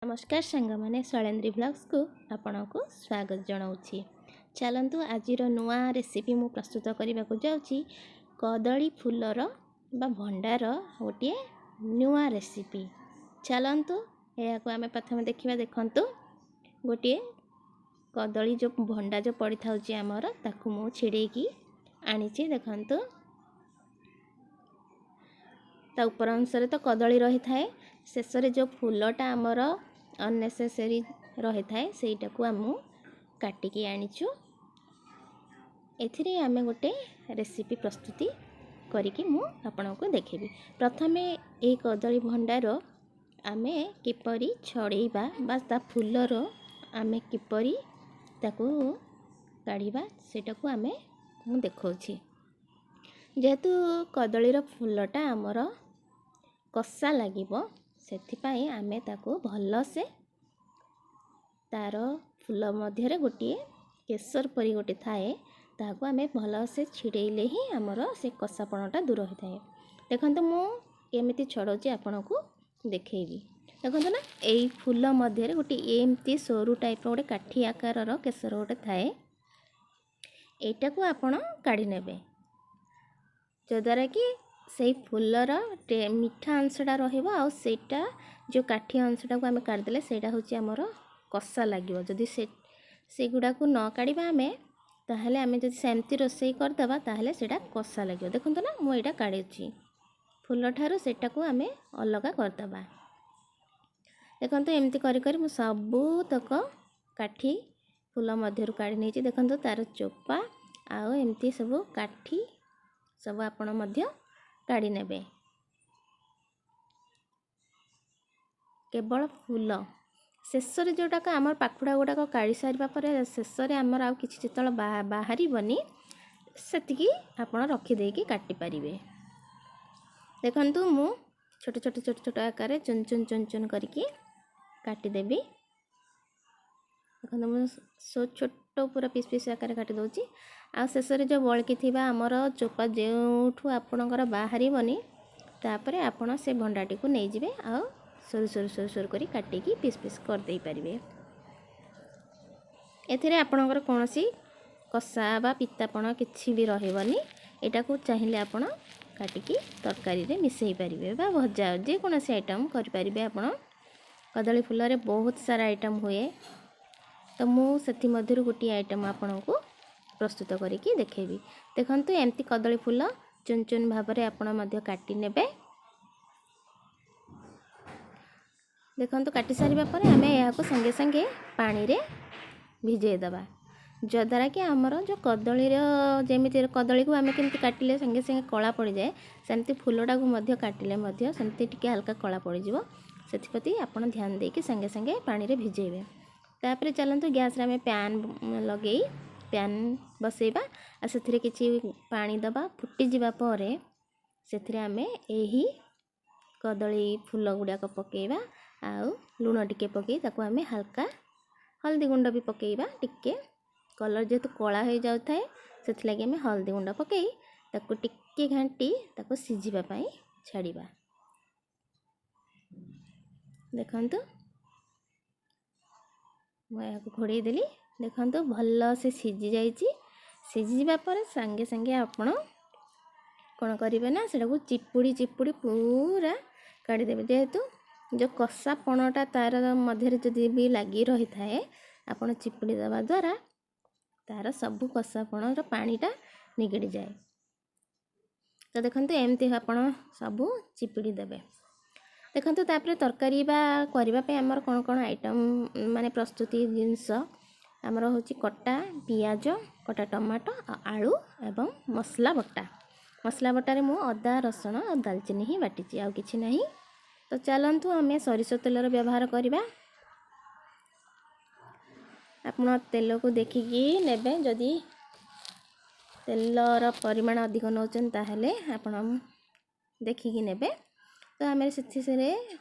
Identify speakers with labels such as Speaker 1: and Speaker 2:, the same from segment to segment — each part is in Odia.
Speaker 1: ନମସ୍କାର ସାଙ୍ଗମାନେ, ଶୈଳେନ୍ଦ୍ରୀ ଭ୍ଲଗ୍ସକୁ ଆପଣଙ୍କୁ ସ୍ୱାଗତ ଜଣାଉଛି। ଚାଲନ୍ତୁ, ଆଜିର ନୂଆ ରେସିପି ମୁଁ ପ୍ରସ୍ତୁତ କରିବାକୁ ଯାଉଛି, କଦଳୀ ଫୁଲର ବା ଭଣ୍ଡାର ଗୋଟିଏ ନୂଆ ରେସିପି। ଚାଲନ୍ତୁ, ଏହାକୁ ଆମେ ପ୍ରଥମେ ଦେଖିବା। ଦେଖନ୍ତୁ, ଗୋଟିଏ କଦଳୀ ଯେଉଁ ଭଣ୍ଡା ଯେଉଁ ପଡ଼ିଥାଉଛି ଆମର, ତାକୁ ମୁଁ ଛିଡ଼େଇକି ଆଣିଛି। ଦେଖନ୍ତୁ, ତା ଉପର ଅଂଶରେ ତ କଦଳୀ ରହିଥାଏ, ଶେଷରେ ଯେଉଁ ଫୁଲଟା ଆମର ଅନନେସେସରି ରହିଥାଏ, ସେଇଟାକୁ ମୁଁ କାଟିକି ଆଣିଛୁ। ଏଥିରେ ଆମେ ଗୋଟେ ରେସିପି ପ୍ରସ୍ତୁତି କରିକି ମୁଁ ଆପଣଙ୍କୁ ଦେଖେଇବି। ପ୍ରଥମେ ଏହି କଦଳୀ ଭଣ୍ଡାର ଆମେ କିପରି ଛଡ଼େଇବା ବା ତା ଫୁଲର ଆମେ କିପରି ତାକୁ କାଢ଼ିବା, ସେଇଟାକୁ ଆମେ ମୁଁ ଦେଖାଉଛି। ଯେହେତୁ କଦଳୀର ଫୁଲଟା ଆମର କଷା ଲାଗିବ, ସେଥିପାଇଁ ଆମେ ତାକୁ ଭଲସେ ତା'ର ଫୁଲ ମଧ୍ୟରେ ଗୋଟିଏ କେଶର ପରି ଗୋଟେ ଥାଏ, ତାହାକୁ ଆମେ ଭଲସେ ଛିଡ଼େଇଲେ ହିଁ ଆମର ସେ କଷାପଣଟା ଦୂର ହୋଇଥାଏ। ଦେଖନ୍ତୁ, ମୁଁ କେମିତି ଛଡ଼ଉଛି ଆପଣଙ୍କୁ ଦେଖେଇବି। ଦେଖନ୍ତୁ ନା, ଏଇ ଫୁଲ ମଧ୍ୟରେ ଗୋଟିଏ ଏମିତି ସରୁ ଟାଇପ୍ର ଗୋଟେ କାଠି ଆକାରର କେଶର ଗୋଟେ ଥାଏ, ଏଇଟାକୁ ଆପଣ କାଢ଼ି ନେବେ, ଯଦ୍ୱାରା କି ସେଇ ଫୁଲର ମିଠା ଅଂଶଟା ରହିବ। ଆଉ ସେଇଟା ଯେଉଁ କାଠି ଅଂଶଟାକୁ ଆମେ କାଢ଼ିଦେଲେ, ସେଇଟା ହେଉଛି ଆମର କଷା ଲାଗିବ। ଯଦି ସେ ସେଗୁଡ଼ାକୁ ନ କାଢ଼ିବା ଆମେ, ତାହେଲେ ଆମେ ଯଦି ସେମିତି ରୋଷେଇ କରିଦେବା, ତାହେଲେ ସେଇଟା କଷା ଲାଗିବ। ଦେଖନ୍ତୁ ନା, ମୁଁ ଏଇଟା କାଢ଼ିଛି, ଫୁଲଠାରୁ ସେଇଟାକୁ ଆମେ ଅଲଗା କରିଦେବା। ଦେଖନ୍ତୁ, ଏମିତି କରି କରି ମୁଁ ସବୁତକ କାଠି ଫୁଲ ମଧ୍ୟରୁ କାଢ଼ି ନେଇଛି। ଦେଖନ୍ତୁ, ତା'ର ଚୋପା ଆଉ ଏମିତି ସବୁ କାଠି ସବୁ ଆପଣ ମଧ୍ୟ କାଢ଼ି ନେବେ। କେବଳ ଫୁଲ ଶେଷରେ ଯେଉଁଟାକ ଆମର ପାଖୁଡ଼ା ଗୁଡ଼ାକ କାଢ଼ି ସାରିବା ପରେ ଶେଷରେ ଆମର ଆଉ କିଛି ଯେତେବେଳେ ବାହାରିବନି, ସେତିକି ଆପଣ ରଖିଦେଇକି କାଟିପାରିବେ। ଦେଖନ୍ତୁ, ମୁଁ ଛୋଟ ଛୋଟ ଛୋଟ ଛୋଟ ଆକାରରେ ଚୁନ ଚୁନ ଚୁନ ଚୁନ କରିକି କାଟିଦେବି। ଦେଖନ୍ତୁ, ମୁଁ ଛୋଟ ପୁରା ପିସ୍ ପିସ୍ ଆକାରରେ କାଟି ଦେଉଛି। ଆଉ ଶେଷରେ ଯେଉଁ ବଳକି ଥିବା ଆମର ଚୋପା ଯେଉଁଠୁ ଆପଣଙ୍କର ବାହାରିବନି, ତାପରେ ଆପଣ ସେ ଭଣ୍ଡାଟିକୁ ନେଇଯିବେ ଆଉ ସରୁ ସରୁ ସରୁ ସରୁ କରି କାଟିକି ପିସ୍ ପିସ୍ କରିଦେଇପାରିବେ। ଏଥିରେ ଆପଣଙ୍କର କୌଣସି କଷା ବା ପିତାପଣ କିଛି ବି ରହିବନି। ଏଇଟାକୁ ଚାହିଁଲେ ଆପଣ କାଟିକି ତରକାରୀରେ ମିଶାଇ ପାରିବେ ବା ଭଜା, ଯେକୌଣସି ଆଇଟମ୍ କରିପାରିବେ ଆପଣ। କଦଳୀ ଫୁଲରେ ବହୁତ ସାରା ଆଇଟମ୍ ହୁଏ, ତ ମୁଁ ସେଥିମଧ୍ୟରୁ ଗୋଟିଏ ଆଇଟମ୍ ଆପଣଙ୍କୁ ପ୍ରସ୍ତୁତ କରିକି ଦେଖେଇବି। ଦେଖନ୍ତୁ, ଏମିତି କଦଳୀ ଫୁଲ ଚୁନ ଚୁନ ଭାବରେ ଆପଣ ମଧ୍ୟ କାଟି ନେବେ। ଦେଖନ୍ତୁ, କାଟି ସାରିବା ପରେ ଆମେ ଏହାକୁ ସାଙ୍ଗେ ସାଙ୍ଗେ ପାଣିରେ ଭିଜେଇ ଦେବା, ଯଦ୍ୱାରା କି ଆମର ଯେଉଁ କଦଳୀର, ଯେମିତି କଦଳୀକୁ ଆମେ କେମିତି କାଟିଲେ ସାଙ୍ଗେ ସାଙ୍ଗେ କଳା ପଡ଼ିଯାଏ, ସେମିତି ଫୁଲଟାକୁ ମଧ୍ୟ କାଟିଲେ ମଧ୍ୟ ସେମିତି ଟିକେ ହାଲକା କଳା ପଡ଼ିଯିବ। ସେଥିପ୍ରତି ଆପଣ ଧ୍ୟାନ ଦେଇକି ସାଙ୍ଗେ ସାଙ୍ଗେ ପାଣିରେ ଭିଜେଇବେ। ତାପରେ ଚାଲନ୍ତୁ, ଗ୍ୟାସ୍ରେ ଆମେ ପ୍ୟାନ୍ ଲଗେଇ ପ୍ୟାନ୍ ବସେଇବା ଆଉ ସେଥିରେ କିଛି ପାଣି ଦେବା। ଫୁଟିଯିବା ପରେ ସେଥିରେ ଆମେ ଏହି କଦଳୀ ଫୁଲ ଗୁଡ଼ାକ ପକାଇବା ଆଉ ଲୁଣ ଟିକେ ପକାଇ ତାକୁ ଆମେ ହାଲକା ହଳଦୀ ଗୁଣ୍ଡ ବି ପକାଇବା ଟିକେ। କଲର୍ ଯେହେତୁ କଳା ହୋଇଯାଉଥାଏ, ସେଥିଲାଗି ଆମେ ହଳଦୀ ଗୁଣ୍ଡ ପକାଇ ତାକୁ ଟିକେ ଘାଣ୍ଟି ତାକୁ ସିଝିବା ପାଇଁ ଛାଡ଼ିବା। ଦେଖନ୍ତୁ, ମୁଁ ଏହାକୁ ଘୋଡ଼େଇ ଦେଲି। ଦେଖନ୍ତୁ, ଭଲ ସେ ସିଝି ଯାଇଛି। ସିଝିଯିବା ପରେ ସାଙ୍ଗେ ସାଙ୍ଗେ ଆପଣ କ'ଣ କରିବେ ନା, ସେଟାକୁ ଚିପୁଡ଼ି ଚିପୁଡ଼ି ପୁରା କାଢ଼ିଦେବେ। ଯେହେତୁ ଯେଉଁ କଷା ପଣଟା ତା'ର ମଧ୍ୟରେ ଯଦି ବି ଲାଗି ରହିଥାଏ, ଆପଣ ଚିପୁଡ଼ି ଦେବା ଦ୍ୱାରା ତା'ର ସବୁ କଷାପଣର ପାଣିଟା ନିଗିଡ଼ି ଯାଏ। ତ ଦେଖନ୍ତୁ, ଏମିତି ଆପଣ ସବୁ ଚିପୁଡ଼ି ଦେବେ। ଦେଖନ୍ତୁ, ତାପରେ ତରକାରୀ ବା କରିବା ପାଇଁ ଆମର କ'ଣ କ'ଣ ଆଇଟମ୍, ମାନେ ପ୍ରସ୍ତୁତି ଜିନିଷ ଆମର ହେଉଛି କଟା ପିଆଜ, କଟା ଟମାଟୋ ଆଉ ଆଳୁ ଏବଂ ମସଲା ବଟା। ମସଲା ବଟାରେ ମୁଁ ଅଦା, ରସୁଣ ଆଉ ଦାଲଚିନି ହିଁ ବାଟିଛି, ଆଉ କିଛି ନାହିଁ। ତ ଚାଲନ୍ତୁ, ଆମେ ସୋରିଷ ତେଲର ବ୍ୟବହାର କରିବା। ଆପଣ ତେଲକୁ ଦେଖିକି ନେବେ। ଯଦି ତେଲର ପରିମାଣ ଅଧିକ ନେଉଛନ୍ତି, ତାହେଲେ ଆପଣ ଦେଖିକି ନେବେ। ତ ଆମେ ସେଥିରେ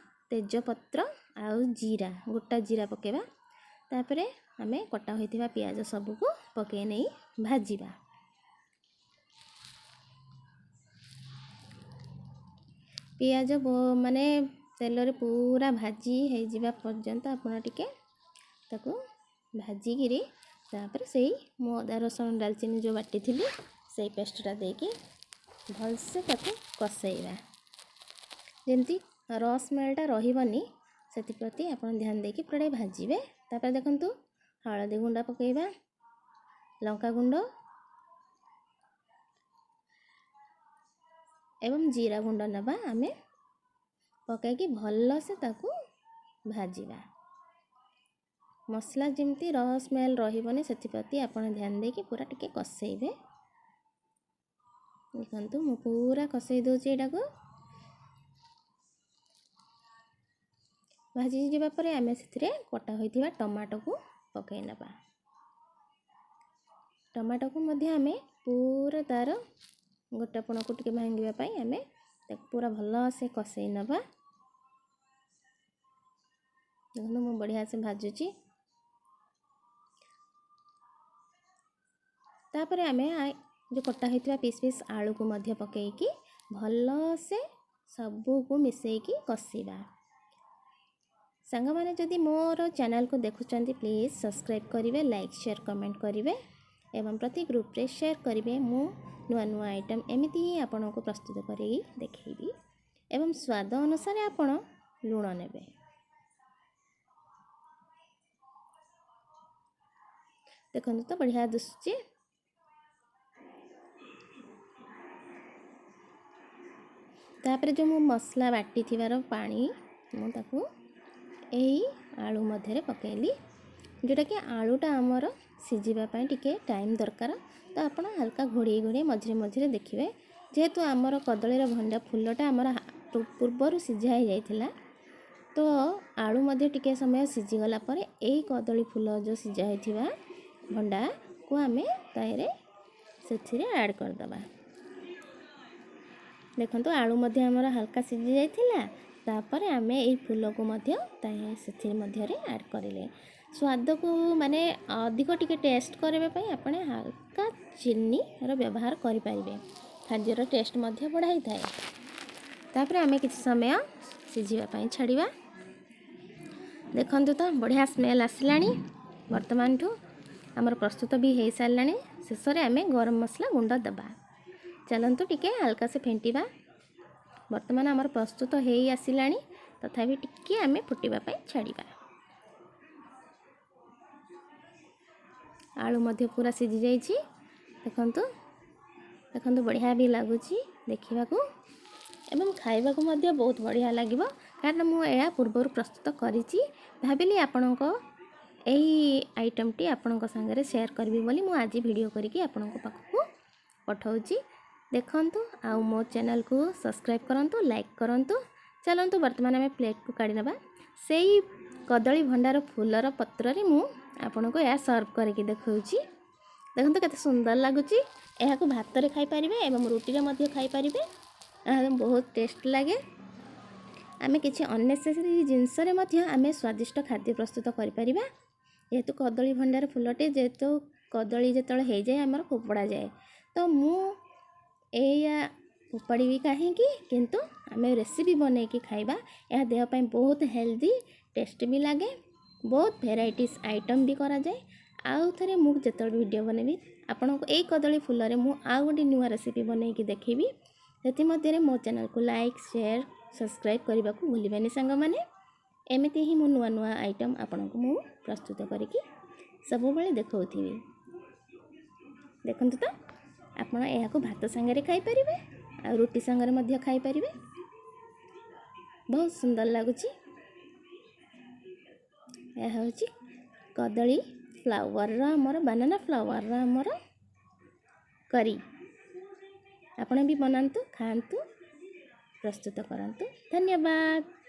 Speaker 1: ତେଜପତ୍ର ଆଉ ଜିରା, ଗୋଟା ଜିରା ପକାଇବା। ତାପରେ ଆମେ କଟା ହୋଇଥିବା ପିଆଜ ସବୁକୁ ପକାଇ ନେଇ ଭାଜିବା। ପିଆଜ ମାନେ ତେଲରେ ପୁରା ଭାଜି ହେଇଯିବା ପର୍ଯ୍ୟନ୍ତ ଆପଣ ଟିକେ ତାକୁ ଭାଜିକିରି ତାପରେ ସେଇ ମୁଁ ଅଦା ରସୁଣ ଡାଲଚିନି ଯେଉଁ ବାଟିଥିଲି ସେଇ ପେଷ୍ଟଟା ଦେଇକି ଭଲସେ ତାକୁ କଷେଇବା। ଯେମିତି ର ସ୍ମେଲ୍ଟା ରହିବନି ସେଥିପ୍ରତି ଆପଣ ଧ୍ୟାନ ଦେଇକି ପୁରା ଟିକେ ଭାଜିବେ। ତାପରେ ଦେଖନ୍ତୁ ହଳଦୀ ଗୁଣ୍ଡ ପକାଇବା, ଲଙ୍କା ଗୁଣ୍ଡ ଏବଂ ଜିରା ଗୁଣ୍ଡ ନେବା ଆମେ, ପକାଇକି ଭଲସେ ତାକୁ ଭାଜିବା। ମସଲା ଯେମିତି ର ସ୍ମେଲ୍ ରହିବନି ସେଥିପ୍ରତି ଆପଣ ଧ୍ୟାନ ଦେଇକି ପୁରା ଟିକେ କଷେଇବେ। ଦେଖନ୍ତୁ ମୁଁ ପୁରା କଷେଇ ଦେଉଛି ଏଇଟାକୁ। ଭାଜି ଯିବା ପରେ ଆମେ ସେଥିରେ କଟା ହୋଇଥିବା ଟମାଟୋକୁ ପକାଇ ନେବା। ଟମାଟୋକୁ ମଧ୍ୟ ଆମେ ପୁରା ତା'ର ଗୋଟାପଣକୁ ଟିକେ ଭାଙ୍ଗିବା ପାଇଁ ଆମେ ତାକୁ ପୁରା ଭଲସେ କଷେଇ ନେବା। ଦେଖନ୍ତୁ ମୁଁ ବଢ଼ିଆ ସେ ଭାଜୁଛି। ତାପରେ ଆମେ ଯେଉଁ କଟା ହୋଇଥିବା ପିସ୍ ପିସ୍ ଆଳୁକୁ ମଧ୍ୟ ପକାଇକି ଭଲସେ ସବୁକୁ ମିଶାଇକି କଷିବା। ସାଙ୍ଗମାନେ ଯଦି ମୋର ଚ୍ୟାନେଲକୁ ଦେଖୁଛନ୍ତି ପ୍ଲିଜ୍ ସବସ୍କ୍ରାଇବ୍ କରିବେ, ଲାଇକ୍ ସେୟାର କମେଣ୍ଟ କରିବେ ଏବଂ ପ୍ରତି ଗ୍ରୁପ୍ରେ ସେୟାର କରିବେ। ମୁଁ ନୂଆ ନୂଆ ଆଇଟମ୍ ଏମିତି ହିଁ ଆପଣଙ୍କୁ ପ୍ରସ୍ତୁତ କରିକି ଦେଖେଇବି ଏବଂ ସ୍ୱାଦ ଅନୁସାରେ ଆପଣ ଲୁଣ ନେବେ। ଦେଖନ୍ତୁ ତ ବଢ଼ିଆ ଦିଶୁଛି। ତାପରେ ଯେଉଁ ମୁଁ ମସଲା ବାଟିଥିବାର ପାଣି ମୁଁ ତାକୁ ଏଇ ଆଳୁ ମଧ୍ୟରେ ପକାଇଲି, ଯେଉଁଟାକି ଆଳୁଟା ଆମର ସିଝିବା ପାଇଁ ଟିକେ ଟାଇମ୍ ଦରକାର। ତ ଆପଣ ହାଲକା ଘୋଡ଼େଇ ଘୋଡ଼େଇ ମଝିରେ ମଝିରେ ଦେଖିବେ। ଯେହେତୁ ଆମର କଦଳୀର ଭଣ୍ଡା ଫୁଲଟା ଆମର ପୂର୍ବରୁ ସିଝା ହେଇଯାଇଥିଲା, ତ ଆଳୁ ମଧ୍ୟ ଟିକେ ସମୟ ସିଝିଗଲା ପରେ ଏଇ କଦଳୀ ଫୁଲ ଯେଉଁ ସିଝା ହେଇଥିବା ଭଣ୍ଡାକୁ ଆମେ ତାହିଁରେ ସେଥିରେ ଆଡ଼୍ କରିଦେବା। ଦେଖନ୍ତୁ ଆଳୁ ମଧ୍ୟ ଆମର ହାଲକା ସିଝି ଯାଇଥିଲା। ତାପରେ ଆମେ ଏଇ ଫୁଲକୁ ମଧ୍ୟ ତାହିଁ ସେଥିରେ ମଧ୍ୟରେ ଆଡ଼୍ କରିଲେ। ସ୍ୱାଦକୁ ମାନେ ଅଧିକ ଟିକେ ଟେଷ୍ଟ କରିବା ପାଇଁ ଆପଣ ହାଲକା ଚିନିର ବ୍ୟବହାର କରିପାରିବେ, ଖାଦ୍ୟର ଟେଷ୍ଟ ମଧ୍ୟ ବଢ଼ାଇଥାଏ। ତାପରେ ଆମେ କିଛି ସମୟ ସିଝିବା ପାଇଁ ଛାଡ଼ିବା। ଦେଖନ୍ତୁ ତ ବଢ଼ିଆ ସ୍ମେଲ୍ ଆସିଲାଣି। ବର୍ତ୍ତମାନଠୁ ଆମର ପ୍ରସ୍ତୁତ ବି ହେଇସାରିଲାଣି। ଶେଷରେ ଆମେ ଗରମ ମସଲା ଗୁଣ୍ଡ ଦେବା। ଚାଲନ୍ତୁ ଟିକେ ହାଲକା ସେ ଫେଣ୍ଟିବା। ବର୍ତ୍ତମାନ ଆମର ପ୍ରସ୍ତୁତ ହେଇ ଆସିଲାଣି, ତଥାପି ଟିକେ ଆମେ ଫୁଟିବା ପାଇଁ ଛାଡ଼ିବା। ଆଳୁ ମଧ୍ୟ ପୁରା ସିଝି ଯାଇଛି। ଦେଖନ୍ତୁ ଦେଖନ୍ତୁ ବଢ଼ିଆ ବି ଲାଗୁଛି ଦେଖିବାକୁ ଏବଂ ଖାଇବାକୁ ମଧ୍ୟ ବହୁତ ବଢ଼ିଆ ଲାଗିବ, କାରଣ ମୁଁ ଏହା ପୂର୍ବରୁ ପ୍ରସ୍ତୁତ କରିଛି। ଭାବିଲି ଆପଣଙ୍କ ଏଇ ଆଇଟମ୍ଟି ଆପଣଙ୍କ ସାଙ୍ଗରେ ସେୟାର କରିବି ବୋଲି ମୁଁ ଆଜି ଭିଡ଼ିଓ କରିକି ଆପଣଙ୍କ ପାଖକୁ ପଠାଉଛି। ଦେଖନ୍ତୁ ଆଉ ମୋ ଚ୍ୟାନେଲକୁ ସବସ୍କ୍ରାଇବ୍ କରନ୍ତୁ, ଲାଇକ୍ କରନ୍ତୁ। ଚାଲନ୍ତୁ ବର୍ତ୍ତମାନ ଆମେ ପ୍ଲେଟ୍କୁ କାଢ଼ି ନେବା। ସେଇ କଦଳୀ ଭଣ୍ଡାର ଫୁଲର ପତ୍ରରେ ମୁଁ ଆପଣଙ୍କୁ ଏହା ସର୍ଭ କରିକି ଦେଖାଉଛି। ଦେଖନ୍ତୁ କେତେ ସୁନ୍ଦର ଲାଗୁଛି। ଏହାକୁ ଭାତରେ ଖାଇପାରିବେ ଏବଂ ରୁଟିରେ ମଧ୍ୟ ଖାଇପାରିବେ। ଏହା ବହୁତ ଟେଷ୍ଟ ଲାଗେ। ଆମେ କିଛି ଅନ୍ନେସେସରି ଜିନିଷରେ ମଧ୍ୟ ଆମେ ସ୍ୱାଦିଷ୍ଟ ଖାଦ୍ୟ ପ୍ରସ୍ତୁତ କରିପାରିବା। ଯେହେତୁ କଦଳୀ ଭଣ୍ଡାର ଫୁଲଟି ଯେହେତୁ କଦଳୀ ଯେତେବେଳେ ହେଇଯାଏ ଆମର ଫୋପଡ଼ା ଯାଏ, ତ ମୁଁ ଏଇଆ ଫୋପାଡ଼ିବି କାହିଁକି, କିନ୍ତୁ ଆମେ ରେସିପି ବନେଇକି ଖାଇବା। ଏହା ଦେହ ପାଇଁ ବହୁତ ହେଲ୍ଦି, ଟେଷ୍ଟ ବି ଲାଗେ, ବହୁତ ଭେରାଇଟିସ୍ ଆଇଟମ୍ ବି କରାଯାଏ। ଆଉ ଥରେ ମୁଁ ଯେତେବେଳେ ଭିଡ଼ିଓ ବନେଇବି ଆପଣଙ୍କୁ ଏଇ କଦଳୀ ଫୁଲରେ ମୁଁ ଆଉ ଗୋଟେ ନୂଆ ରେସିପି ବନେଇକି ଦେଖେଇବି। ସେଥିମଧ୍ୟରେ ମୋ ଚ୍ୟାନେଲକୁ ଲାଇକ୍ ସେୟାର ସବସ୍କ୍ରାଇବ୍ କରିବାକୁ ଭୁଲିବେନି ସାଙ୍ଗମାନେ। ଏମିତି ହିଁ ମୁଁ ନୂଆ ନୂଆ ଆଇଟମ୍ ଆପଣଙ୍କୁ ମୁଁ ପ୍ରସ୍ତୁତ କରିକି ସବୁବେଳେ ଦେଖାଉଥିବି। ଦେଖନ୍ତୁ ତ ଆପଣ ଏହାକୁ ଭାତ ସାଙ୍ଗରେ ଖାଇପାରିବେ ଆଉ ରୁଟି ସାଙ୍ଗରେ ମଧ୍ୟ ଖାଇପାରିବେ। ବହୁତ ସୁନ୍ଦର ଲାଗୁଛି। ଏହା ହେଉଛି କଦଳୀ ଫ୍ଲାୱାରର ଆମର ବାନାନା ଫ୍ଲାୱାରର ଆମର କରି। ଆପଣ ବି ବନାନ୍ତୁ, ଖାଆନ୍ତୁ, ପ୍ରସ୍ତୁତ କରନ୍ତୁ। ଧନ୍ୟବାଦ।